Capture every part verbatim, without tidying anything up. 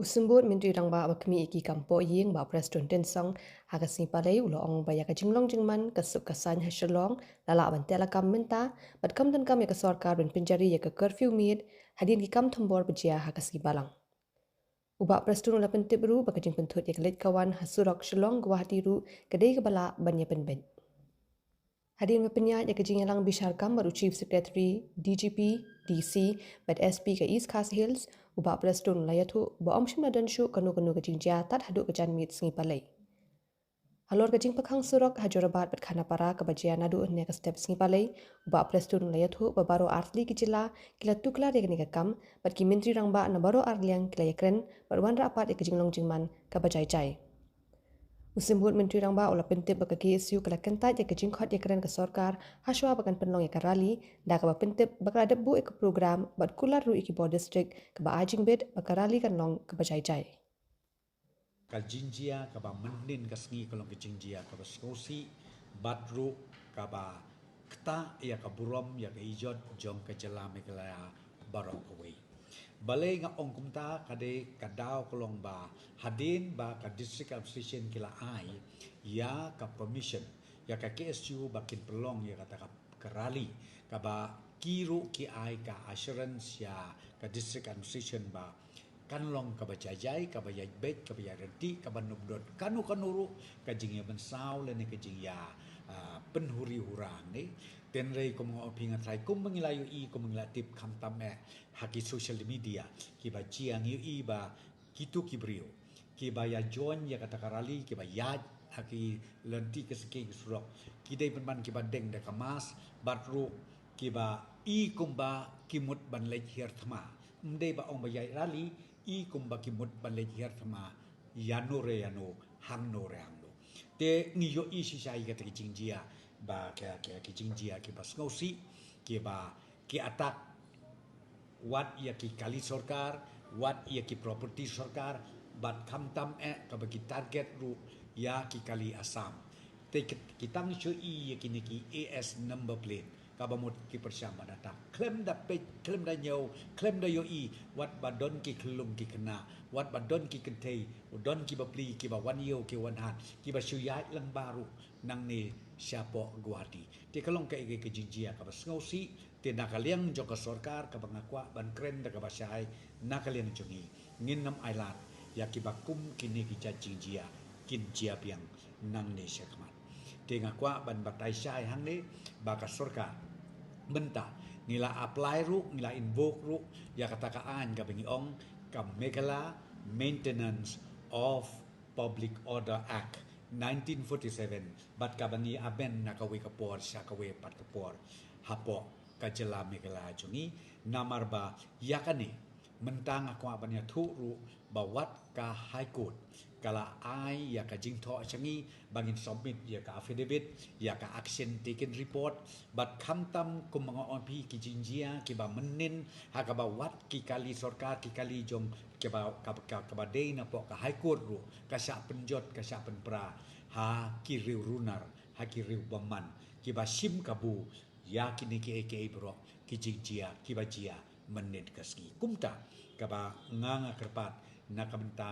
U Symbud Myntri Rangbah ba khmih ïa ki kam pohïing, Bah Prestone Tynsong, ha ka sngi Palei u la ong ba ïa ka jinglong jingman ka suk ka saiñ ha Shillong la lah ban teh lakam mynta, bad kam donkam ïa ka sorkar ban pynjari ïa ka curfew miet hadien ki kam thombor ba jia ha ka sngi Balang. U Bah Prestone u la pyntip ruh ba ka jingpynthut ïa ka leit ka wan ha surok Shillong Guwahati ruh ka dei kaba lah ban ïa pynbeit. Hadien ba pynïaid ïa ka jingïalang bishar kam bad u Chief Secretary, D G P, D C bad S P ka East Khasi Hills, u Bah Prestone u la ïathuh ba ym shym la don shuh kano kano ka jingjia tad haduh ka janmiet sngi Palei. Halor ka jingpyrkhang surok ha Jorabat bad Khanapara kaba jia naduh hynne ka step sngi Palei, u Bah Prestone u la ïathuh ba baroh artylli ki jylla ki la tuklar ïa kane ka kam, bad ki Myntri Rangbah na baroh arliang ki la ïakren bad wanrah pat ïa ka jinglong jingman kaba jai jai. U Symbud Myntri Rangbah u la pyntip ba ka K S U ka la kyntait ïa ka jingkhot ïakren ka sorkar hashwa ba kan pynlong ïa ka rally, da kaba pyntip ba ka la dep buh ïa ka program bad kular ruh ïa ki bor district kaba ai jingbit ba ka rally kan long kaba jai jai. Ka jingjia kaba mynhynnin ka sngi ka long ka jingjia kaba sngewsih bad ruh kaba ktah ïa ka burom ïa ka ijot jong ka jylla Meghalaya baroh kawei. Balei nga ong kumta? Ka dei ka daw ka long ba hadien ba ka District Administration ki la ai ïa ka permission ïa ka K S U ba kin pynlong ïa kata ka, ka rally, kaba ki ruh ki ai ka assurance ïa ka District Administration ba kan long kaba jai jai, kaba ïaid beit, kaba ïaid ryntih, kaba ym don kano kano ruh ka jingïabynsaw lane ka jingïa, ah, pynhuri hura hangne. Hynrei kum nga ong phi, nga tharai kumba ngi la ïohi, kumba ngi la tip khamtam eh ha ki social media, kiba jia ngi ïohi ba kito ki briew kiba ïa join ïa kata ka rally, kiba ïaid ha ki lynti ki syngkien ki surok, ki dei pynban kiba deng da ka mask bad ruh kiba i kumba ki mut ban leit hiar thma. Ym dei ba ong ba ïaid rally, i kumba ki mut ban leit hiar thma ïano re ïano, hangno re hangno. Te ngi ïohi shisha ïa kata ki jingjia ba ki, ki, ki jingjia kiba sngewsih, kiba ki attack wat ïa ki kali sorkar, wat ïa ki property sorkar, bad khamtam eh kaba ki target ruh ïa ki kali Assam. Te ki, ki tang shu i ïa kine ki A S number plate, kaba mut ki pyrshang ban attack. Khlem da peit, khlem da ñiew, khlem da ïohi, wat ba don ki khyllung ki khynnah, wat ba don ki kynthei, don ki bapli, kiba wan ïew, ki wan hat, kiba shu ïaid lyngba ruh nangne shapoh Guwahati. Te ka long kaei kaei ka jingjia kaba sngewsih, te na ka liang jong ka sorkar kaba nga kwah ban kren da kaba shai, na ka liang jong ngi, ngin ym ailad ïa kiba kum kine ki jait jingjia kin jia biang nangne shakhmat. Te nga kwah ban batai shai hangne ba ka sorkar mynta ngi la apply ruh, ngi la invoke ruh ïa kata ka aiñ kaba ngi ong ka Meghalaya Maintenance of Public Order Act nineteen forty-seven, bad kaba ngi amend na kawei ka por sha kawei pat ka por hapoh ka jylla Meghalaya jong ngi. Namar ba ïa kane mynta nga kwah ban ïathuh ruh ba wat ka High Court ka la ai ïa ka jingthoh sha ngi ba ngin submit ïa ka affidavit, ïa ka action taken report, bad khamtam kum nga ong phi ki jingjia kiba mynnin ha kaba wat ki kali sorkar, ki kali jong kiba, kaba, kaba, kaba dei napoh ka High Court ruh ka shah pynjot, ka shah pynpra ha ki riew runar, ha ki riew bymman, kiba shim kabu ïa kine kiei kiei baroh ki jingjia kiba jia mynnin ka sngi. Kumta kaba nga, nga kyrpad na ka bynta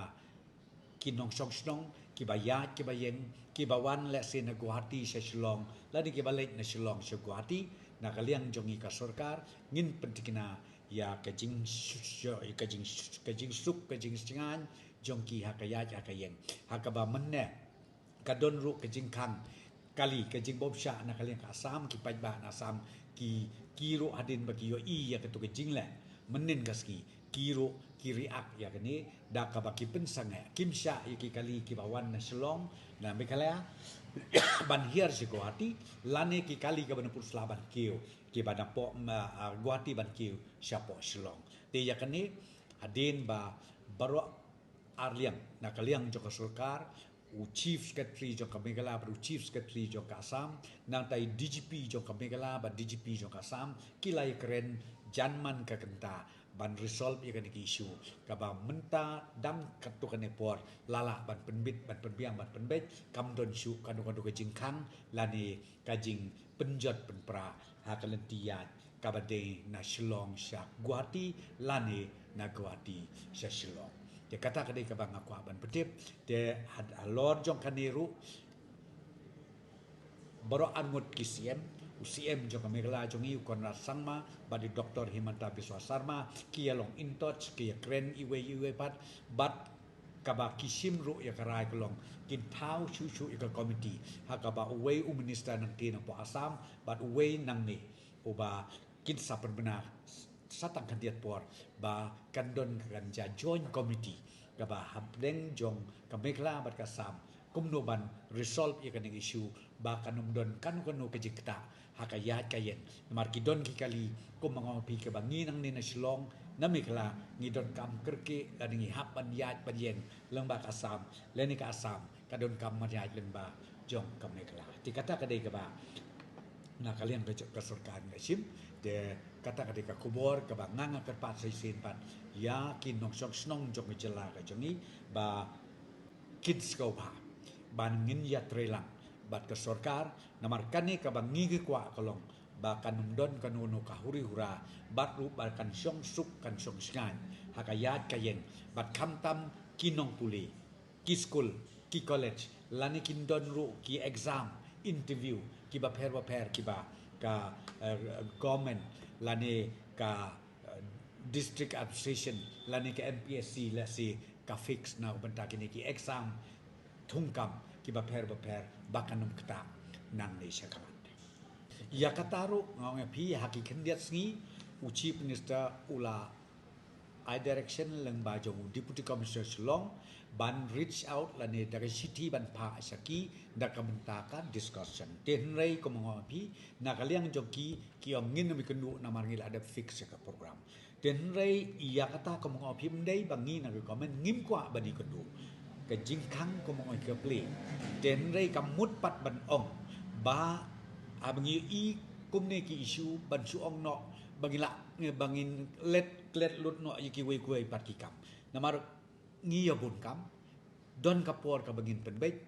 ki nongshong shnong kiba ïaid kiba ïeng, kiba wan lehse na Guwahati sha Shillong lane kiba leit na Shillong sha Guwahati, na ka liang jong ngi ka sorkar ngin pyntikna ïa ka jing, ka jing, ka jingsuk, ka jingshngaiñ jong ki ha ka ïaid ha ka ïeng. Ha kaba mynne ka don ruh ka jingkhang kali, ka jingbymshah na ka liang ka Assam, ki paidbah na Assam ki, ki ruh hadien ba ki ïohi ïa kato ka jingleh mynnin ka sngi, ki ruh ki react ïa kane da kaba ki pynsangeh, kim shah ïa ki kali kiba wan na Shillong, na Meghalaya ban hiar sha Guwahati, lane ki kali kaba na pud sla ban kiew, kiba napoh, ma, ah, Guwahati ban kiew shapoh Shillong. Te ïa kane hadien ba baroh arliang na ka liang jong ka sorkar, u Chief Secretary jong ka Meghalaya bad u Chief Secretary jong ka Assam, nangta i D G P jong ka Meghalaya bad D G P jong ka Assam, ki la ïakren jan man ka kynta ban resolve ïa kane ka issue, kaba mynta dang katto katne por la lah ban pynbit, ban pynbiang, ban pynbeit, kam don shuh kano kano ka jingkhang lane ka jingpynjot pynpra ha ka lynti ïaid kaba dei na Shillong sha Guwahati lane na Guwahati sha Shillong. Te kata ka dei kaba nga kwah ban pyntip. Te had halor jong kane ruh, baroh arngut ki C M, u C M jong ka Meghalaya jong ngi u Conrad Sangma bad i Doctor Himanta Biswa Sarma ki ïa long in touch, ki ïa kren iwei iwei pat, bad kaba ki shim ruh ïa ka rai ka long kin thaw shuh shuh ïa ka committee, ha kaba uwei u minister nangtei nangpoh Assam bad uwei nangne, uba kin sa pynbna sa tang khyndiat por ba kan don ka kan jia joint committee kaba hapdeng jong ka Meghalaya bad ka Assam, kumno ban resolve ïa kane ka issue ba kan ym don kano kano ka jingktah ha ka ïaid ka ïeng. Namar ki don ki kali, kum ma nga ong ïa phi, kaba ngi nangne na Shillong, na Meghalaya, ngi donkam kyrkieh lane ngi hap ban ïaid ban ïeng lyngba ka Assam, lane ka Assam ka donkam ban ïaid lyngba jong ka Meghalaya. Te kata ka dei kaba na ka liang ka, ka sorkar ngi la shim. Te kata ka dei ka khubor kaba nga nga kyrpad sa shisien pat ïa ki nongshong shnong jong ka jylla ka jong ngi ba kin sngewbha ban ngin ïatreilang bad ka sorkar, namar kane kaba ngi ngi kwah ka long ba kan ym don kano kano ka huri hura, bad ruh ba kan shong suk kan shong shngaiñ ha ka ïaid ka ïeng, bad khamtam ki nongpule, ki skul, ki college, lane kin don ruh ki exam, interview kiba pher bapher kiba ka, eh, government lane ka, eh, district administration lane ka M P S C lehse ka fix na ka bynta kine ki exam thungkam kiba pher bapher ba kan ym ktah nangne sha khmat. Ïa kata ruh nga ong ïa phi, ha ki khyndiat sngi u Chief Minister u la ai direction lyngba jong u Deputy Commissioner Shillong ban reach out lane da ka shithi ban phah sha ki da ka bynta ka discussion. Te hynrei kum nga ong ïa phi, na ka liang jong ki, ki ong ngin ym ïakynduh namar ngi la dep fix ïa ka program. Te hynrei ïa kata kum nga ong ïa phi, ym dei ba ngi na ka government ngim kwah ban ïakynduh. Ka jingkhang kum nga ong ïa ka plie. Te hynrei kam mut pat ban ong ba haba ngi ïohi kumne ki issue ban shu ong noh ba ngi la, ba ngin let klet lut noh ïa kiwei kiwei pat ki kam. Namar ngi ïa bun kam, don ka por kaba ngin pynbeit,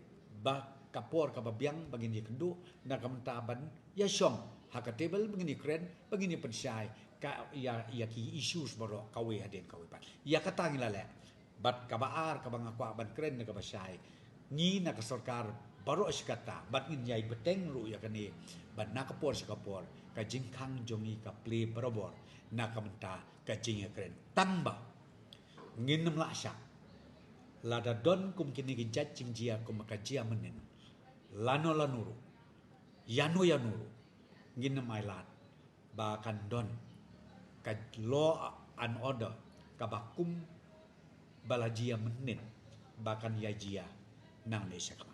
bad ka por kaba biang ba ngin ïakynduh, na ka bynta ban ïashong ha ka table ba ngin ïakren, ba ngin ïapynshai ka ïa, ïa ki issues baroh kawei hadien kawei pat. Ïa kata ngi la leh. Bad kaba ar kaba nga kwah ban kren na kaba shai, ngi na ka sorkar baroh shi katta, bad ngin ïai bteng ruh ïa kane, bad na ka por sha ka por ka jingkhang jong ngi ka plie barabor na ka bynta ka jingïakren. Tang ba ngin ym lah shah, lada don kum kine ki jait jingjia kum ka jia mynnin, lano lano ruh, ïano ïano ruh, ngin ym ailad ba kan don ka law and order kaba kum ba la jia mynnin ba kan ïa jia nangne sha khmat.